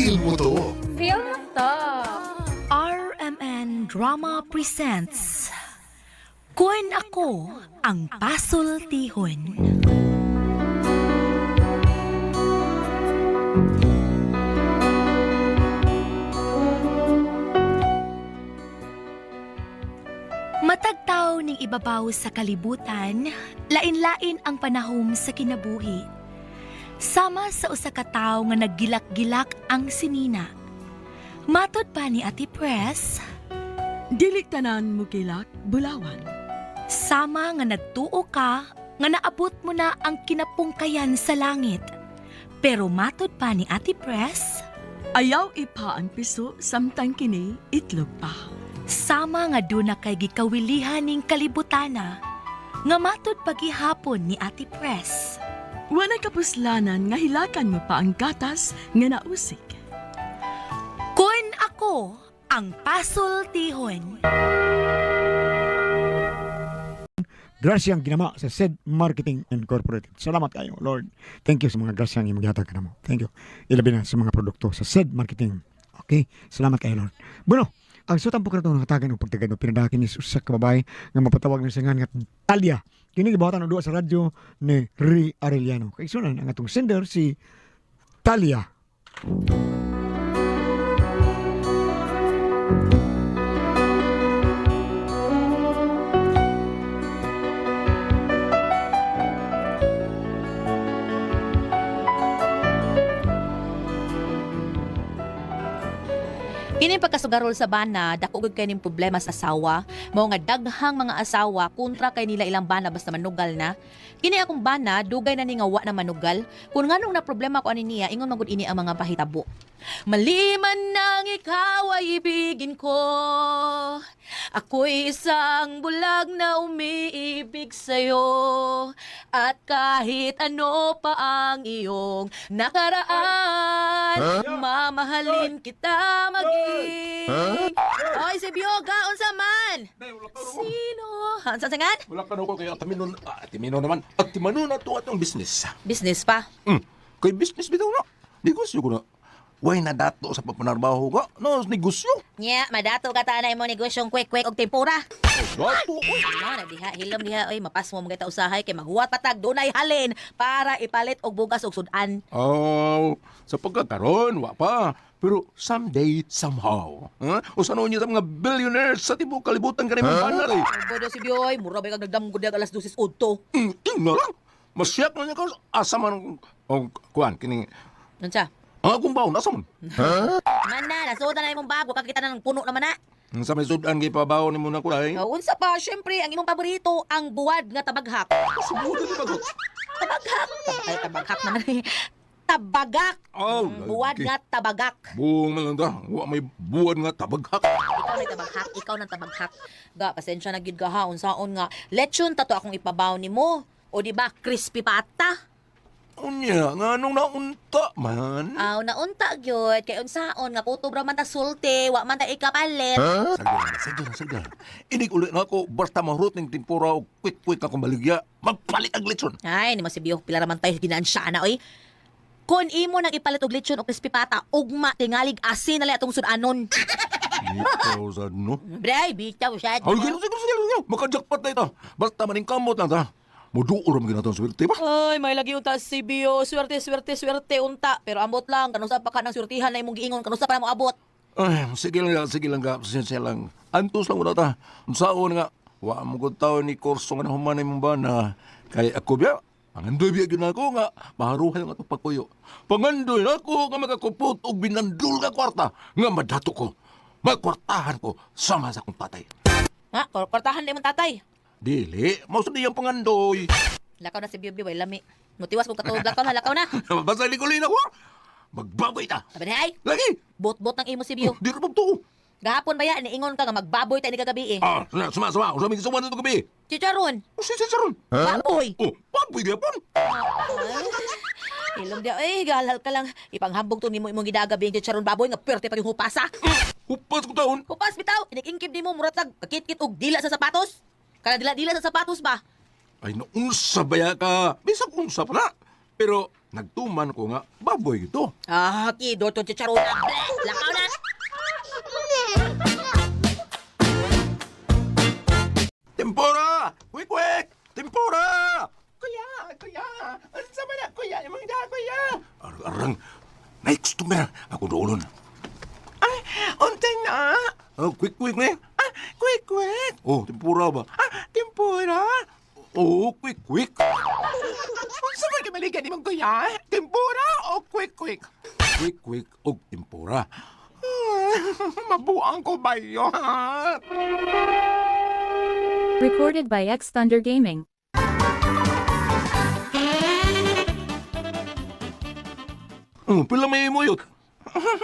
Feel mo to. Feel mo to. RMN Drama Presents Kun Ako Ang Pasultihon. Matagtaw ning ibabaw sa kalibutan, lain-lain ang panahom sa kinabuhi. Sama sa usa ka tawo nga naggilak-gilak ang sinina. Matod pa ni Ate Press, Dili tanan mo kilak, bulawan. sama nga nagtuo ka nga naabot mo na ang kinapungkayan sa langit. Pero matod pa ni Ate Press, Ayaw ipa ang piso samtang kini itlog pa. sama nga doon na kay gikawilihan ning kalibutana, nga matod pagihapon ni Ate Press. Wala kapuslanan nga hilakan mo pa ang gatas nga nausik. Kun ako ang pasultihon. Grasyang ginama sa SED Marketing Incorporated. Salamat kayo, Lord. Thank you sa mga grasyang imong gihatag kanamo. Thank you. Ilabi na sa mga produkto sa SED Marketing. Okay? Salamat kayo, Lord. Bueno, ang sutan po kanatong nakatagan og pagtagan og pinadakin ni usa ka babae nga mapatawag ng singan nga Talia. Kini gibuhatan og duwa sa radyo ni Ri Arellano. Kay sunan ang atong sender si Talia. Kini pagkasugarol sa bana, dako gud kay ning problema sa asawa. Mao nga daghang mga asawa kontra kay nila ilang bana basta manugal na. Kini akong bana, dugay na ni nga wa na manugal. Kun nganong na problema ko ani niya, ingon man gud ini ang mga pahitabo. Mali man nang ikaw ay ibigin ko. Ako'y isang bulag na umiibig sa'yo. At kahit ano pa ang iyong nakaraan, mamahalin kita maging. Oy, si Bioga, unsa man? Sino? Unsa sangan? Wala ka na ko kay Ataminon, ah, Atimino naman. At timano na to atong business. Business pa. Kay business bitaw na. Negosyo ko na. Way na dato sa papanarbaho ka. No, negosyo. Nya, madato ka tanay mo negosyong kwek-kwek og tempura. Dato, oy. No, na diha hilom diha oy mapas mo mga usahay kay maghuwat patag dunay halin para ipalit og bugas og sudan. Oh, sa pagkakaroon, wa pa. Pero someday, somehow. Huh? O sa niya sa mga billionaires sa tibuok kalibutan ka rin mga banal eh. Bodo si Bioy, mura ba kag nagdamgo diha alas 12:08. Tingnan lang. Masyak na niya ka. Asa man, oh, kuan, kining, Unsa? ang akong baon, asa man? Man na, nasuotan na imong bago kakita na ng puno naman na. Ang sa may sudan kay pabaon ni mo na kulay. Oh, unsa pa, syempre ang imong paborito, ang buwad nga tabaghak. Siguro di ba ko? Tabaghak. Ay, tabaghak naman. Tabagak. Oh, Buwad lagi. nga tabagak. Buong man lang ta. Wa may buwan nga tabaghak. Ikaw na tabaghak, ikaw na tabaghak. Ga, pasensya na gid ka ha, unsaon nga. Lechon ta to akong ipabaw nimo. O di ba, crispy pata. Unya, nga nung naunta man. Aw, naunta gyud kay unsaon nga kutob ra man ta sulti, wa man ta ikapalit. Sagdan, sagdan, sagdan. Inig ulit na ako, basta mahurot ng tempura o quick-quick akong baligya. Magpalit ang lechon. Ay, ni mo si Biyo, pila ra man tayo ginansya na oy. Kun imo nang ipalit og lechon o crispy pata, ugma tingalig asin na atong sudanon. Ikaw sad, no? Bray, bitaw sad. Ay, sige, sige, sige, sige. Makajakpat na ito. Basta maning kamot lang ta. Muduo ra man ginatong swerte ba? Ay, may lagi unta si Biyo. Swerte, swerte, swerte unta. Pero ambot lang, kanusa pa ka ng swertihan na imong giingon, kanusa pa na mo abot. Ay, sige lang ka. Pasensya lang. Antos lang muna ta. Unsaon nga, wa mo ko tao ni kurso nga nahuman imong bana. Kay ako biya, pangandoy biya gyud ako nga maharuhay ang atong pagkuyo. Pangandoy na ako nga makakupot og binandul nga kwarta nga madato ko. Magkwartahan ko sama sa akong tatay. Ha, kwartahan na imong tatay. Dili, mao sa diyang pangandoy. Lakaw na si Biyo, Biyo, way lami. Mutiwas kong katuog, lakaw na, lakaw na. Basta likulin ako. Magbaboy ta. Sabi na, ay, Lagi. bot-bot ng imo si Biyo. Di ra magtuo. Gahapon ba yan, niingon ka nga magbaboy tayo ni kagabi eh. Ah, suma suma, suma. Usa may gisuman nito gabi. Chicharon, O si Chicharon. baboy. Oh, baboy gyapon. Ilong dia, ay, galal ka lang. Ipanghambog to nimo imong gidagabi ang chicharon baboy nga pwerte pa yung hupasa. Hupas ko taon. Hupas bitaw, inikingkib nimo muratag kakit-kit og dila sa sapatos. Kana dila-dila sa sapatos ba? Ay, naunsa ba ya ka? Bisag unsa pa na. Pero, Nagtuman ko nga baboy gito. Ah, kido to chicharona. Bleh, lakaw na. Tempura! Quick quick! Tempura! Kuya, kuya, unsa man na kuya imong da kuya? Arang, arang. May customer. Ako doolon. Ay, untay na. Oh, quick quick ni. Ah, quick quick. Oh, tempura ba? Ah, tempura. Oh, quick quick. Unsa man kay maligan imong kuya? Tempura o quick quick? Quick quick og tempura. Mabuang ko ba yun? Recorded by X Thunder Gaming. Pila may mo yun?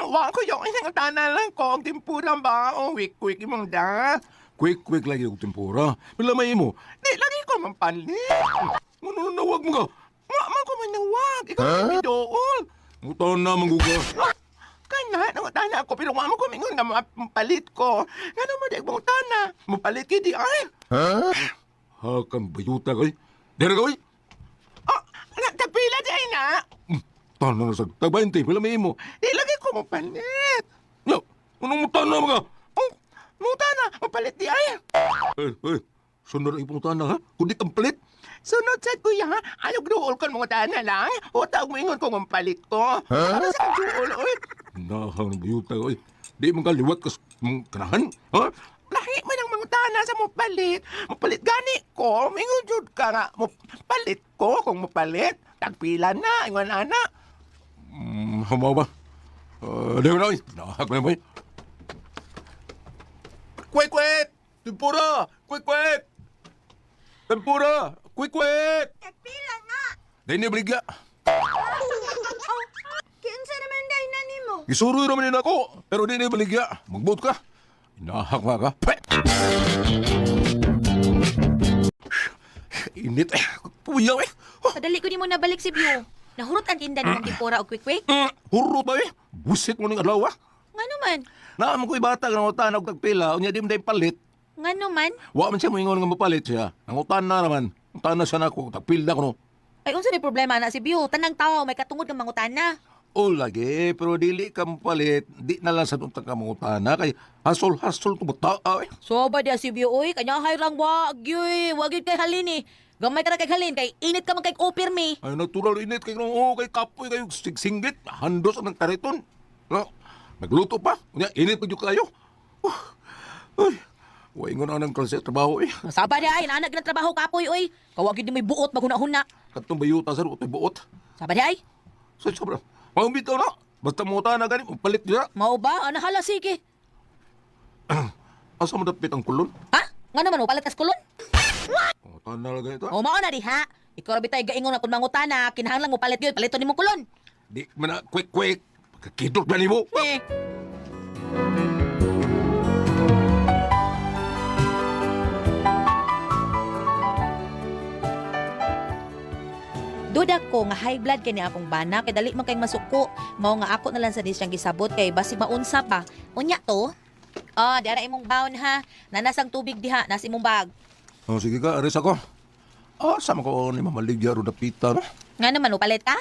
Wa ko yung inangutana lang ko ang tempura ba o quick quick imong da? Quick quick lagi og tempura. Pila may mo? Di lagi ko mampalit. Ano nawag mo ka? Wa man ko manawag. Ikaw huh? Dool. Ngutan na mangguga. Kana, nangutana ako, pero wa mo ko mingon nga mapalit ko. Ngano mo di mangutana? Mapalit kay di ay. Hakang bayuta kay. Dere kay. Oh, nagtapila di ay na. Tanan na sa tag 20, pila may mo. Di lagi ko mapalit. Yo, anong mutana mga? Oh, mangutana, mapalit di ay. Eh, eh, sunod ang ipong ha? Kundi kang palit. Sunod sa kuya, ayaw duol kon mangutana lang. O tawag mo ingon ko mapalit ko. Huh? Ano sa duol, oy? Nahang bayuta kay. Di man ka liwat kas kanahan, ha? Lahi man ang mangutana sa mopalit. Mopalit gani ko, mingon jud ka nga mopalit ko kung mopalit. Tagpila na, ingon ana. Hamaw ba? Di na, oy. Nahag na mo, eh. Quick, quick! Tempura! Quick, quick! Tempura! Quick, quick! Tagpila na. Dahil ni baligya. Oh, kinsa naman day na nimo? Isuroy naman din ako, pero di na baligya. Magbuot ka. Inahak nga ka. Peh! Init eh. Puyaw eh. Oh, Padali ko nimo nabalik si View. Nahurot ang tinda nimong tempura og quick quick. Hurot ba eh? Busit mo ning adlaw ah. Ngano man? Naam ko'y bata nga nangutan og tagpila, unya di man day palit. Ngano man? Wa man siya moingon nga mapalit siya. Nangutan na naman. Nangutan na siya nako, tagpila ko no. Ay unsa may problema na si View? Tanang tao may katungod nga mangutana. O lagi, pero dili ka mapalit. Di na lang sa tuntang ka mangutana kay hasol-hasol to bata eh. So ba di si View oy, kanya hayrang wa gyud, wa gyud kay halin eh. Gamay ka ra kay halin kay init ka man kay opir mi. Ay, natural init kay no, oh, kay kapoy kayo singgit. Handos ang kariton. No, nagluto pa. Unya, init pa jud kayo. Oh, ay, wa ingon ang klase sa trabaho eh. Masaba di ay naanak na trabaho kapoy oy. Kawa gyud ni may buot maghuna-huna. Katong bayuta sir, utoy buot. Saba di ay. Sa sobra. Maubitaw na. Basta mo na gani, palit niya. Mao ba? Ana hala sige. Asa mo dapit ang kulon? Ha? Ngano man mo palit kas kulon? Pangutan na lang ganito. O mao na diha. Ikaw ra bitay gaingon na kun mangutana, kinahanglan mo palit gyud, paliton nimo kulon. Di man na quick quick. Pagkakidot na nimo. Eh. Duda ko nga high blood kay ni akong bana kay dali man kay masuko. Mao nga ako na lang sa di siyang gisabot kay basig maunsa pa. Unya to. Ah, di ara imong baon ha. Nanasang tubig diha, nas imong bag. Oh, sige ka, aris ako. Ah, sama ko ni mamaligya ro dapita no. Nga naman mo palit ka?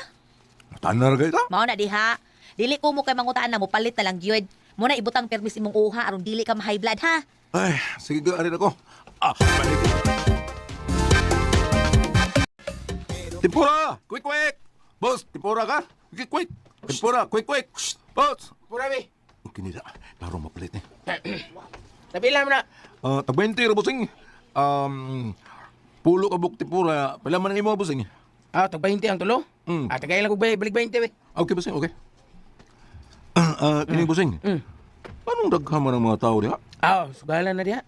Tanar kay ta. Mao na diha. Dili ko mo kay mangutaan na mo palit na lang gyud. Mo na ibutang permis imong uha aron dili ka ma-high blood ha. Ay, sige ka, aris ako. Ah, balik. Tempura! Quick, quick! Boss, tempura ka? Quick, quick! Tempura, quick, quick! Shh, boss! Pura be. Okay nila, laro mapalit eh. Tapila mo na. Ah, tag 20 ra bossing. Pulo ka buk tempura. Pila man ang imo bossing? Ah, tag 20 ang tulo. Mm. Ah, tagay lang kog balik 20 be. Okay bossing, okay. Kini bossing. Anong daghan man ang mga tao diha? Ah, sugalan na diha.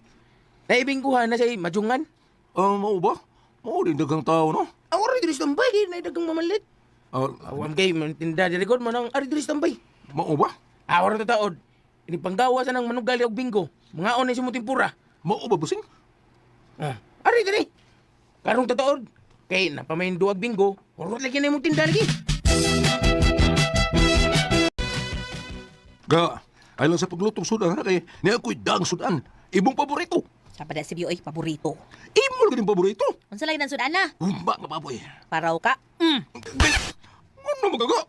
Naibingguhan na sa majungan. Ah, mao ba? Mao din daghang tao no? Ang ori diri tambay di na daghang mamalit. Ah, Awam kay man tinda diri god mo nang ari diri tambay. mao ba? Ah, ora taod. Ini panggawa sa nang manugali og bingo. Mga on si mo tempura. Mao ba bossing? Ah, ari diri. Karong tataod. Kay napamain duag bingo, urot lagi na imong tinda lagi. Ga, ay lang sa paglutong sudan ha kay niya ako'y daang sudan. Imong paborito. Saba da si Bio ay paborito. Imo lagi ning paborito. Unsa lagi nang sudan na? Humba nga baboy. Paraw ka. Ay, Ano magaga?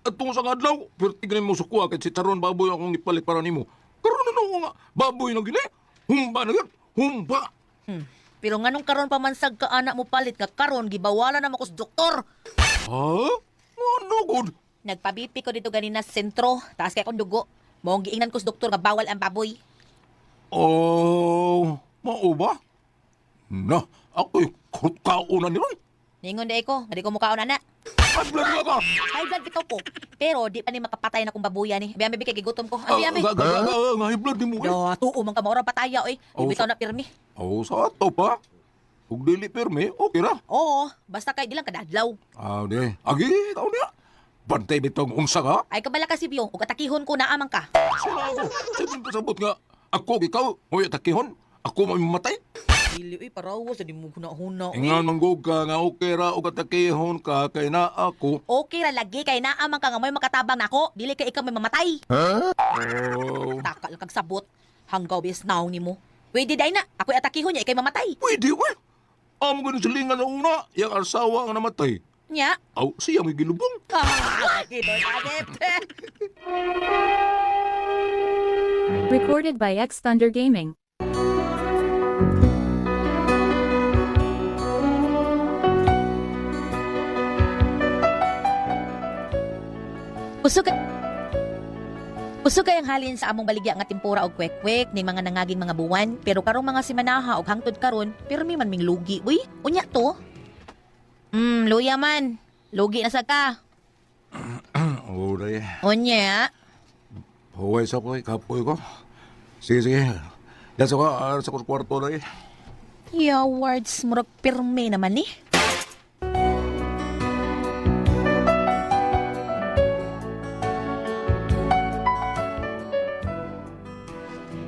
At sa adlaw, pero tignan mo sukuha kay si Charon baboy akong ipalit para nimo. Karon na no nga, baboy na gini. Humba na gyud, humba. Pero nganong karon pa man sad ka anak mo palit nga karon gibawalan na mo ko sa doktor. Ha? Ano gud? Nagpabipi ko dito ganina sa sentro, taas kay akong dugo. Mao ang giingnan ko sa doktor nga bawal ang baboy. Oh, mao ba? Na, ako'y kurot kauna ni ron. Ningon day ko, nga di ko mukaon ana. Ay, blood ka ka. High blood bitaw ko. Pero di pa ni makapatay na kong babuya ni. Abi abi kay gigutom ko. Abi abi. Nga, high blood ni mo. eh. Do, tuo man ka maura pataya oy. Di Oh, bitaw na pirmi. Oh, sa ato pa. Ug dili pirmi, okay ra. Oo, basta kay di lang kadadlaw. Ah, di. Agi, ikaw niya. Bantay bitong unsa ka? Ay kabala ka Sibyo, ug atakihon ko naamang ka. Sila ako. Sa pasabot nga. Ako, ikaw, huy atakihon. Ako mamimatay. Dili oy parawa sa di mo huna-huna. Ingan manggog ka nga okay ra og atakihon ka kay na ako. Okay ra lagi kay naamang ka nga may makatabang nako, dili kay ikaw may mamatay. Oh. Taka lang kag sabot. Hanggaw bis naong nimo. Pwede day na, ako'y atakihon niya ikay mamatay. Pwede we. Amo ganun silingan na una, yang asawa ang namatay. Nya. Aw, siya may gilubong. Ah, ginoy hanip. Recorded by X Thunder Gaming. Usog Usog kayang halin sa among baligya nga tempura og kwek-kwek ning mga nangaging mga buwan, pero karong mga simanaha og hangtod karon, pirmi man ming lugi. Uy, unya to. Luya man. Lugi na sa ka. Oh, day. Unya. Huway sa ko, kapoy ko. Sige, sige. Dasa ko, sa ko kwarto day. Ya words murag pirmi naman ni.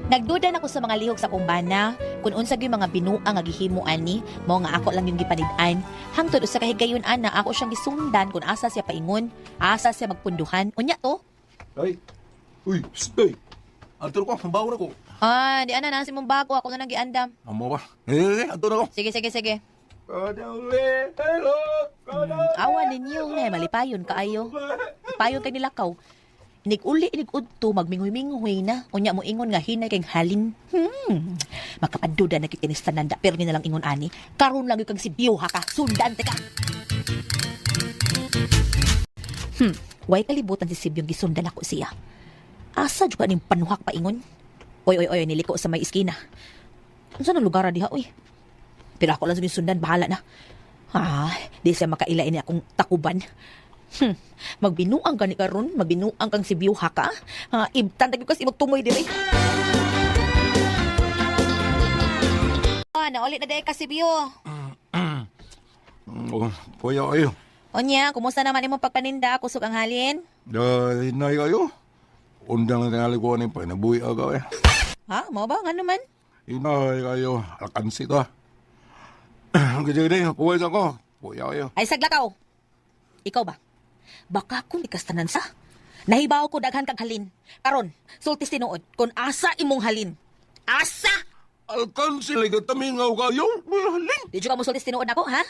Nagduda na ko sa mga lihok sa kumbana kung unsa gyud mga binuang nga gihimo ani, mao nga ako lang yung gipanid-an. Hangtod usa ka higayon ana ako siyang gisundan kung asa siya paingon, asa siya magpunduhan. Unya to. Ay. Uy, stay. Anto ko, mabaw na ko. Ah, di ana na si mong bago ako na nang giandam. Amo ba? Eh, anto na ko. Sige, sige, sige. Hello. Awa ninyo na malipayon kaayo. Payon kay nilakaw. Inig uli, inig udto, magmingoy-mingoy na. Unya mo ingon nga hinay kay halin. Makapaduda na kitinis tananda, pero na lang ingon ani. Karon lang yung kang sibiyo ha ka. Sundan te ka. Way kalibutan si Sibyong gisundan ako siya. Asa juga ning panuhak paingon. Oy, oy, oy, niliko sa may iskina. Unsa na lugar diha, oy? Pero ako lang sa sundan, bahala na. Ah, di siya makaila ini akong takuban. Magbinuang gani karon, magbinuang kang sibiyo ha ka. Ah, ibtan tagyo kas imong tumoy diri. Ah, nauli na dahil ka sibiyo. Oh, kuya ayo. Onya, kumusta naman imong pagpaninda? Kusog ang halin? Dahil nay kayo. Undang na tingali ko ni pa nabuhi aga eh. Ha? Mao ba? Ngano man? Inay kayo, alkansi to. Gede gede, kuya sa ko. Kuya ayo. Ay, saglakaw. Ikaw ba? Baka kung ikastanan sa. Nahibaw ko daghan kag halin. Karon, sultis tinuod kung asa imong halin. Asa! Alkansi lagi tamingaw kayo. May halin. Di jud ka mo sultis tinuod nako, ha?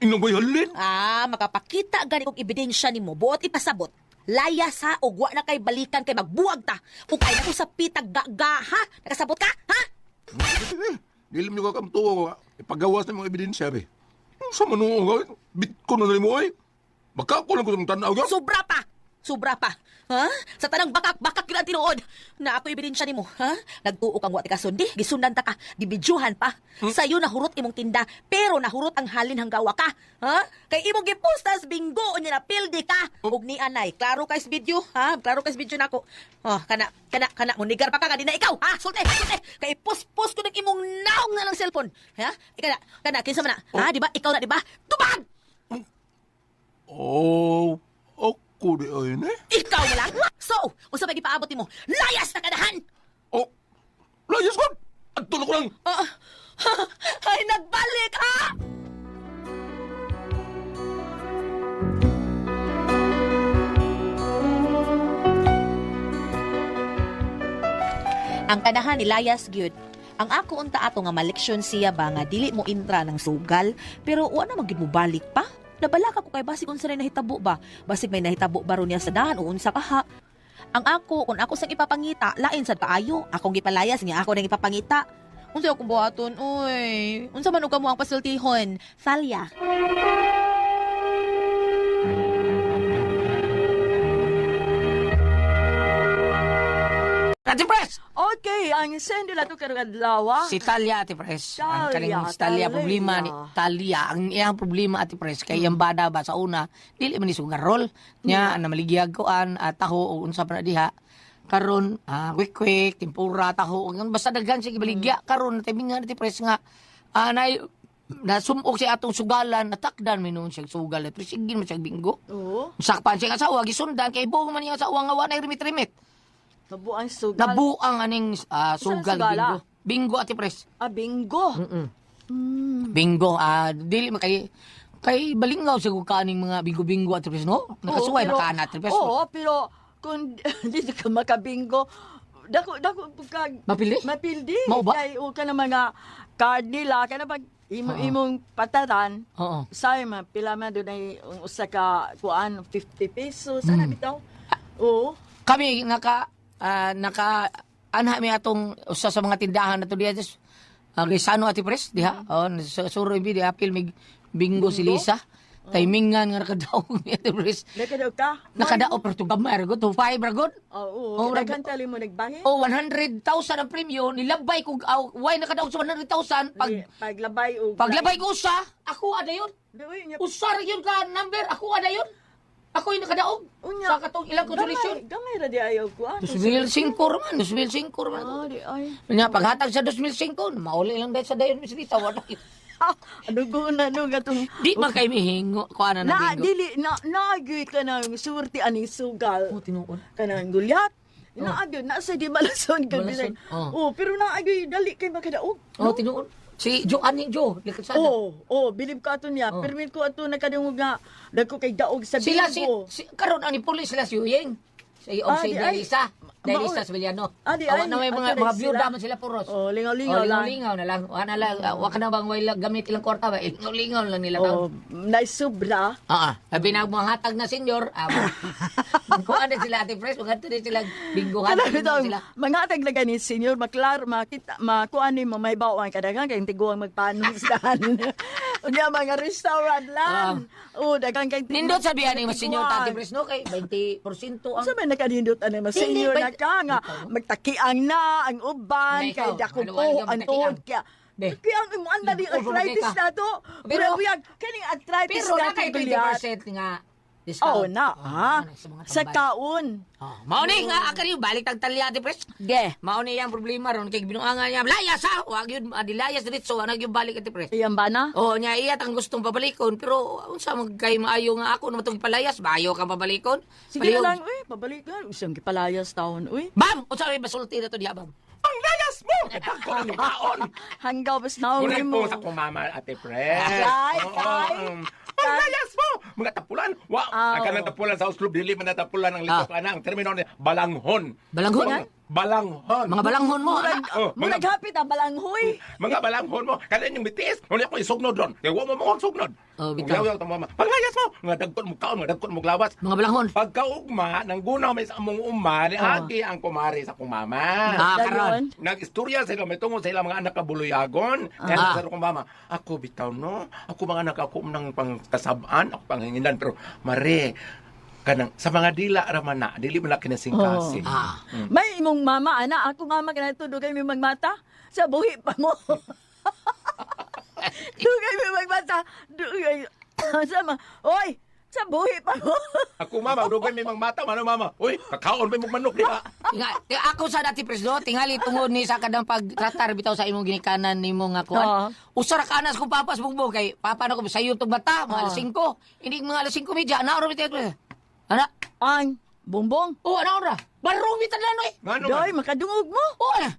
Ino may halin? Ah, makapakita gani kog ebidensya nimo, buot ipasabot. Laya sa og wa na kay balikan kay magbuwag ta. Ug ay nako sa pitag gaga, ha? Nakasabot ka, ha? Dili mo ka kamtuo ko. Ipagawas na mga ebidensya be. Sa manuong ka, bit ko na mo ay. Baka ko lang ko sa tanaw ka. Sobra pa. Sobra pa. Ha? Sa tanang bakak-bakak yun ang tinuod. Na ako ebidensya nimo, ha? Nagtuo kang wa ti kasundi, gisundan ta ka, gibidyuhan pa. Sayo nahurot imong tinda, pero nahurot ang halin hanggawa ka. Ha? Kay imong gipostas bingo unya na pildi ka. Ug ni anay, klaro kay video, ha? Klaro kay video nako. Oh, kana kana kana munigar pa ka kanina ikaw, ha? Sulti, sulti. Kay pus-pus ko ng imong naong na lang cellphone. Ha? Ikaw na, kana kinsa man na? Ha, di ba? Ikaw na, di ba? Tubag! Oh, ako di ay ne. Ikaw lang? So, unsa may gipaabot nimo? Layas na kanahan! Oh, layas ko. Adto na ko lang. Ah, ay, nagbalik ha! Ang kanahan ni Layas gyud. Ang ako unta ato nga maleksyon siya ba nga dili mo intra ng sugal, pero wa na magyud mo balik pa. Nabalaka ko kay basig unsa ray nahitabo ba? Basig may nahitabo ba ron niya sa dahan o unsa kaha? Ang ako, kung ako sang ipapangita, lain sad paayo. Akong gipalayas nga ako nang ipapangita. Unsa akong buhaton, uy? Unsa man og kamo ang pasultihon? Salya. Ate Pres! Okay, ang send nila to karong adlaw. Si Talia, Ate Pres. Ang Talia, kaning si Talia, Talia. problema ni Talia. Ang iyang problema, Ate Pres, kay iyang bada ba sa una, dili man ni sugarol. Nya, namaligiyag ko an, taho, o unsa pa na diha. Karon, quick quick, tempura, taho, ang basta daghan siya gibaligya. Karon, timingan, Ate Pres, nga, nay, nasumok siya atong sugalan, natakdan mi noon siya sugal. Ate Pres, sige man siya bingo. Oo, Sakpan siya nga asawa, gisundan, kay buong man niya asawa nga wa na rimit-rimit. nabuang sugal. Nabuang aning sugal sugala? bingo. Bingo, Ate Pres. Ah, bingo. Mm. Bingo, dili man kay kay balingaw siguro kaning mga bingo-bingo at Pres, no? Nakasuway Oo, pero- makana at Pres. Oo, pero kung dito ka makabingo, dako dako ka Mapili? mapildi. Mao ba? Kay o ka na mga card nila kana pag imo imong pataran. Oo. Say man pila man dunay ang usa ka kuan 50 pesos ana bitaw. Oo. Kami naka naka anha mi atong usa sa mga tindahan na to diha just Rizano Ate Pres diha. Oh, sa Suro bi diha apil mig bingo si Lisa. Timingan nga nakadaog mi Ate Pres. Nakadaog ka? Nakadaog pero to gamay ra gud, to 5 ra gud. Oo. Oh, Daghan tali mo nagbahin. Oh, 100,000 ang premyo nilabay kog aw, why nakadaog sa 100,000 pag Paglabay og paglabay ko usa, ako ada yun. Uy, nya- Usa ra yun ka number, ako ada yun. Ako yung nakadaog. Unya. Sa katong ilang consolation. Gamay, gamay ra di ayaw kuan. 2005 raman, 2005 raman. Ah, di ay. Nya paghatag sa 2005, mauli lang dahil sa dayon Miss Rita, wala yun. Ano ko na no gatong Di man kay mihingo kuan na Na bingo. dili na naagyoy ka ng surti aning sugal. Oh, tinuod. Kanang gulyat. Naagyoy na sa di malason ka Malason, bilang. oh. Oh, pero naagyoy dali kay makadaog. Oh, tinuod. Si Jo ani Jo, likasada. Oh, oh, bilib ko ato niya. Oh. Permit ko ato nakadungog nga dagko kay daog sa Sila si, bingo. si karon ani pulis sila si Uyeng. Si og Ah, si di ay. Delisa. Delisa Mao- Sevillano. Ah, di Awa ay. na may mga Ato mga rin byuda sila. man sila puros. Oh, lingaw-lingaw Oh, lang. lingaw-lingaw na lang. Wa na lang, wa ka na bang way gamit ilang kwarta ba? Lingaw-lingaw lang nila. Oh, naisubra. Ah, sabi na mga hatag na senyor, kuha na sila Ate Pres, mga din sila bingo Kana hatag bitaw, sila. mga tag na gani senior maklar makita makuan ni mo may bawang kadaghan kay tiguang magpanong sa Unya mga restaurant lang. Oh, daghan kay Nindot sabihan ni mas senyor Ate Pres no kay 20% ang Sa may nakanindot ani mas Dili, senior na ka nga magtakiang na ang uban Hindi, kay ikaw, dako ano, po ano ka ang magtakiang? tuhod kaya. Be. Kaya ang imo ang dali Hindi, arthritis ka. na to. Pero- Pero kaning arthritis Pero na na kay to, Goliath. 20% nga discount. Oh na, ha? ano, sa mga Sa tambay. kaon. Oh, mao ni nga akari balik tag talya Ate Pres. Ge. Mao ni ang problema ron kay binuangan niya layas ha, wag yun dilayas diretso wag yun balik Ate Pres. Iyan ba na? Oh, niya iya tang gustong pabalikon pero unsa man kay maayo nga ako naman tong palayas, maayo kang pabalikon. Sige na Palihog. lang, uy, pabalik na. Isang gipalayas taon, uy. Bam, unsa may basulti na to diha bam? Ang layas mo! Dagko ang kaon! Hanggaw bas na Kunay mo. po sa kong mama, Ate Pres. Ay, Oo, ay. Ang layas mo! Mga tapulan! Wow! Ah, Ang kanang oo. tapulan sa Oslo, dili man na tapulan ang litok ana. Ang termino ni balanghon. Balanghon? Mga Balanghon. Mga balanghon mo. Murag, Oh, mga- murag hapit ang balanghoy. Mga balanghon mo. Kada inyong bitis. Wala ko isugnod ron. Kaya wa mo mo sugnod. Oh, bitaw. Yaw yaw mama. Paglayas mo! Mga dagkon mo kaon, mga dagkon mo lawas. Mga balanghon. Pagkaugma, nang gunaw may sa among uma, ni agi ang kumari sa akong mama. Ah, karon. Nag-istorya sila, may tungo sa ilang mga anak kabuloyagon. Kaya Ah. sa akong mama, ako bitaw no, ako mga anak ako nang pangkasabaan, ako panghinginan, pero mare, kanang sa mga dila raman na, dili man na kinasingkasing. Ah. May imong mama, ana, ako nga maganato, dugay mi magmata. Sa buhi pa mo. Dugay mi magmata. Dugay. Sa ma, oy, sa buhi pa mo. Ako mama, dugay may mga mata, mano mama. Uy, kakaon may mong manok, di ba? Tinga, ako sa dati presdo, tingali tungod ni sa kadang pagtratar bitaw sa imong ginikanan nimo nga kuan. Oo. Usa ra kanas kong papas bugbog kay papa na ko sa iyo tong bata mga alas 5. Hindi mga alas 5:30 ana ora bitaw. Ana, Ang bongbong. oh ana ora. Barong bitaw na noy. Ngano Doy, man? makadungog mo. Oh ana.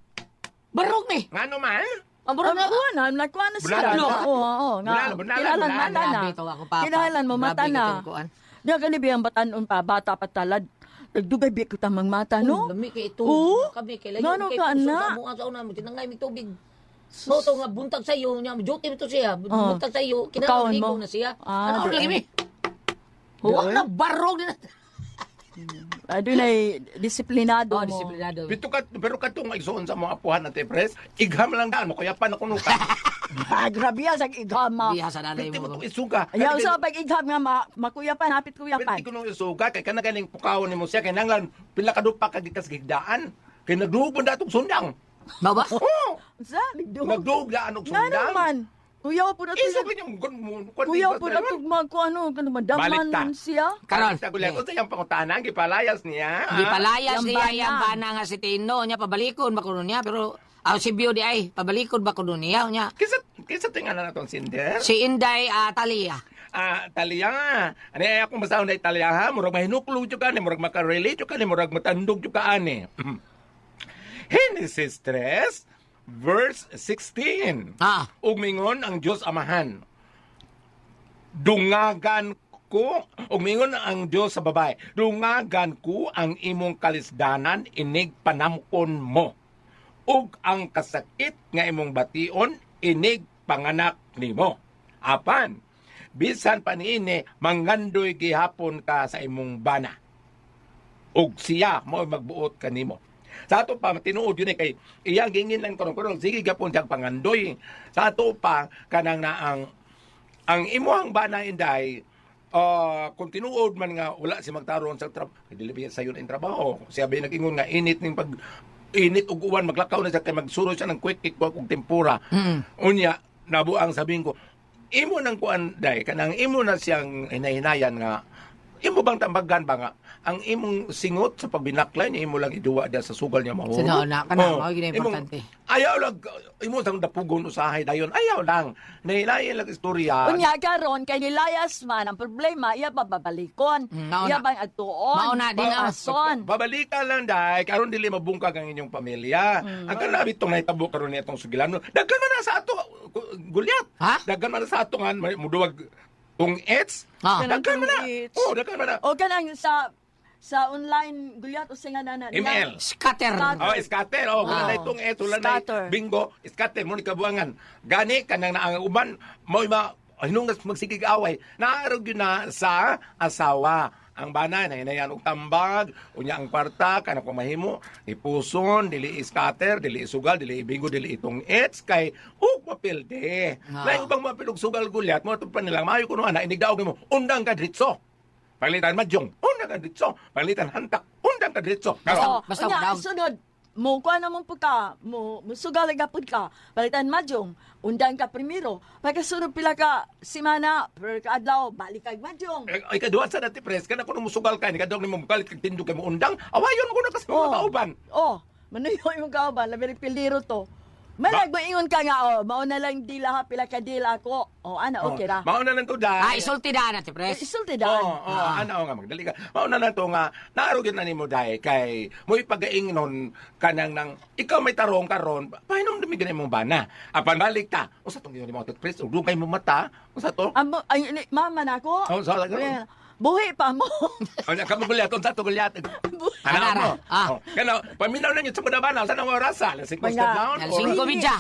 Barong ni. Ngano man? Ang barong Ang na. kuwan, na, nakuha na sila. Bunalo. Oo, oo, nga. Bunalo, bunalo, Kinalan bunalo. mata na. Grabe to ako, papa. Kinalan mo mata Grabe na. ka tong kuan. Diyan ka ang batanon pa, bata pa talad. Nagdugay bi ko tamang mata, no? Lami kay ito. Oo. Kami kay layo Ngano kay ka, puso ana? sa amuha sa una mo tinangay mig tubig. Mo to nga buntag sa iyo nya duty to siya. Oo. Buntag sa iyo Pagkaon kinahanglan mo. na siya. Ah, Ano di lagi ay. mi? Wa na barog na. Adunay disiplinado Oh, mo. disiplinado. Bito ka, pero katong igsoon sa mga apuhan natin, pres, igham lang daan, makuyapan ako nuka. Ah, grabe yan sa ighama. Diha sa nanay Pwede mo mo. itong isuga. Ayaw sa pag-igham nga makuyapan, hapit kuyapan. Pwede ko nung isuga, kay kana galing pukawon ni mo siya, kay nanglan, pila ka dupa kagikas gigdaan. Kay nagduog man datong sundang. Mao ba? Oh, Sa, nagduog. nagduog daan og Nga sundang. naman. Kuyaw po na Isog ninyong Kuyaw po na tugmag ko ano, kano madaman Balik ta. man siya. Karon. Sa gulyat, unsa yung pangutana, gipalayas niya. ah? Gipalayas Yang niya bana. yang bana nga si Tino niya pabalikon ba kuno niya pero aw si Bio di ay pabalikon ba kuno niya niya. Kisa, kisa ito yung anak natong sinder. Si Inday Talia. Ah, Talia. Ano ay akong basahon na Italia ha? Murag mahinuklo jud ka ni, murag makarelate jud ka ni, murag matandog jud ka ani. Genesis 3 verse 16. Ah. Ug mingon ang Dios Amahan. Dungagan ko, ug mingon ang Dios sa babae, dungagan ko ang imong kalisdanan inig panamkon mo. Ug ang kasakit nga imong bation inig panganak nimo. Apan, bisan pa niini mangandoy gihapon ka sa imong bana. Ug siya mo magbuot kanimo. Sa ato pa tinuod yun eh, kay iyang gingin lang karon karon sige gapon siyang pangandoy. Sa ato pa kanang naang ang imuhang bana inday kung tinuod man nga wala si magtaron sa trabaho, dili ba sayon ang trabaho. Siya ba nag-ingon nga init ning pag init ug uwan maglakaw na siya kay magsuro siya ng quick kick ug tempura. Unya nabuang sabihin ko, imo nang kuan day kanang imo na siyang hinahinayan nga imo bang tambagan ba nga ang imong singot sa pagbinaklay niya imo lang iduwa diya sa sugal niya mahulog. Sa na, kana, Oh, mao gyud ang imong- importante. Ayaw lang imo sang dapugon usahay dayon. Ayaw lang. Nahilayan lang istorya. Unya karon kay nilayas man ang problema iya pa babalikon. Mao Iya na. bang atuon? Mao na, din, ah. Ason. Babalika lang dai karon dili mabungkag ang inyong pamilya. Ang kanabi tong nahitabo karon ni atong sugilano. Daghan man na sa ato gulyat. Ha? Daghan man na sa ato nga muduwag tung AIDS. Ah. Daghan man na. Kanang tung AIDS. Oh, daghan man na. O kanang sa online gulyat o nga na ML. Scatter. Scatter. Oh, scatter. Oh, wala Ah. na itong AIDS, wala na Scatter. bingo, scatter mo ni kabuangan. Gani kanang naang uban mo ma hinunggas magsigig away. Naarog yun na sa asawa. Ang bana na hinayan og tambag, unya ang kwarta kanang kung mahimo, ipuson, dili scatter, dili isugal, dili ibingo, dili itong AIDS kay ug mapilde. Ah. Lain ubang mapil og sugal gulyat mo pa nilang maayo kuno ana inigdaog nimo, undang ka dritso. Palitan madyong, undang ka dritso. Palitan hantak, undang ka dritso. Karon, Oh, Basta unya, daw. sunod mo kuha na mong pagka, mo musugal gapod ka, palitan madyong, undan ka primero, pagkasunod pila ka simana, pero ka adlaw, balik kag madyong. Ay, ay kaduha sa dati pres, kana kuno musugal ka, ni kadog nimo mukalit kag tindog kay mo undang, awayon ko na kasi mga kauban. Oh, manuyo yung kauban, labi rin piliro to. May ingon ka nga, oh, mauna lang dila ha, pila ka dila ako. Oh, ana, okay ra. Mauna lang to dai. Ah, isulti da na ti Eh, pres. Isulti daan. Oo, oh, ano nga magdali ka. Mauna na to nga naarugin na nimo dai kay mo ipagaingnon kanang nang ikaw may tarong karon, pahinom dumi gani mong bana. Apan balik ta. Usa tong gini mo pres, ug dugay mo mata. Usa to? Amo, ay, mama na ako. Oh, sa Ayan, Buhi pa mo. Ano ka mo gulyat, unsa to gulyat? Ano Anara. mo? Ah. Oh, Kana paminaw na nyo sa mga sa nang orasa, alas 5 Mga- sa down. Alas 5 media.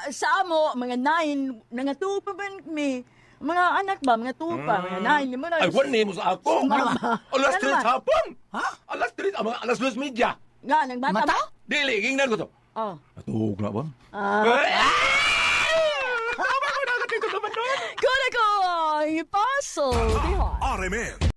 Sa amo, mga 9, nangatuo pa ba mi? Mga anak ba, mga tupa, mga 9, mo na. Ay, wala mo sa ako. Mama. Alas Ano 3 ba? hapon. Ha? Alas 3, mga alas 2 media. Nga, nang bata Mata? mo? Dili, gingnan ko to. Oh. Atuog na ba? Ah. Tama ko na, katito naman doon. Kuna ko, ipaso. Diha. RMN.